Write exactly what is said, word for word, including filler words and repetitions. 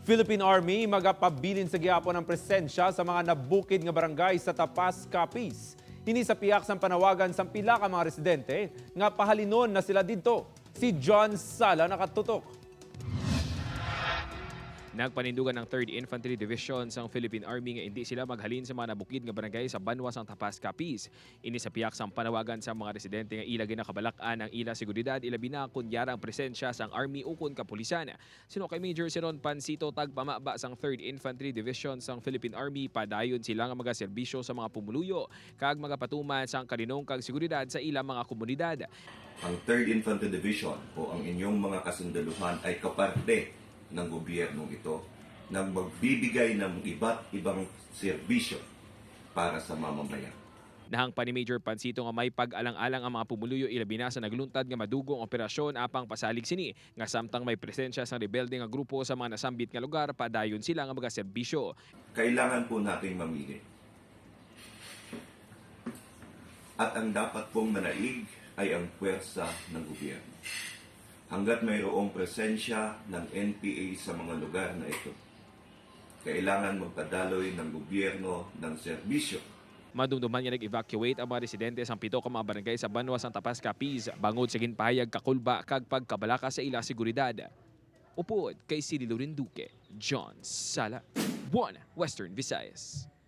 Philippine Army magapabilin sa gihapon ang presensya sa mga nabukid nga barangay sa Tapas, Capiz. Ini sa pihak sang panawagan sang pila ka mga residente nga pahalinon na sila didto. Si John Sala nakatutok. Nagpanindugan ang Third Infantry Division sang Philippine Army nga indi sila maghalin sa mga nabukid nga barangay sa banwa sang Tapas, Capiz. Ini sa pihak sang panawagan sang mga residente nga ila ginababalak-an ang ila seguridad, ilabi na kon yara ang presensya sang army ukon kapulisan. Suno kay Major Seron Pancito, tagpamaba sang Third Infantry Division sang Philippine Army, padayon sila nga magaserbisyo sa mga pumuluyo kag magapatuman sang kalinong kag seguridad sa ilang mga komunidad. Ang Third Infantry Division o ang inyong mga kasundaluhan ay kaparte ng gobyernong ito na magbibigay ng iba't ibang serbisyo para sa mamamayan. Nahangpan ni Major Pancito nga may pag-alang-alang ang mga pumuluyo, ilabi na sa nagluntad nga madugo ang operasyon, apang pasalig sini nga samtang may presensya sang rebelde nga grupo sa mga nasambit nga lugar, padayon sila nga magaserbisyo. Kailangan po nating mamili. At ang dapat pong manaig ay ang puwersa ng gobyerno. Hanggat mayroong presensya ng N P A sa mga lugar na ito, kailangan magpadaloy ng gobyerno ng serbisyo. Madumduman nga nag-evacuate ang mga residente sang pito ka mga barangay sa banwa sang Tapas, Capiz, bangod sa ginpahayag kakulba kag pagkabalaka sa ila seguridad. Upod kay Sililo Rinduque, John Sala, One Western Visayas.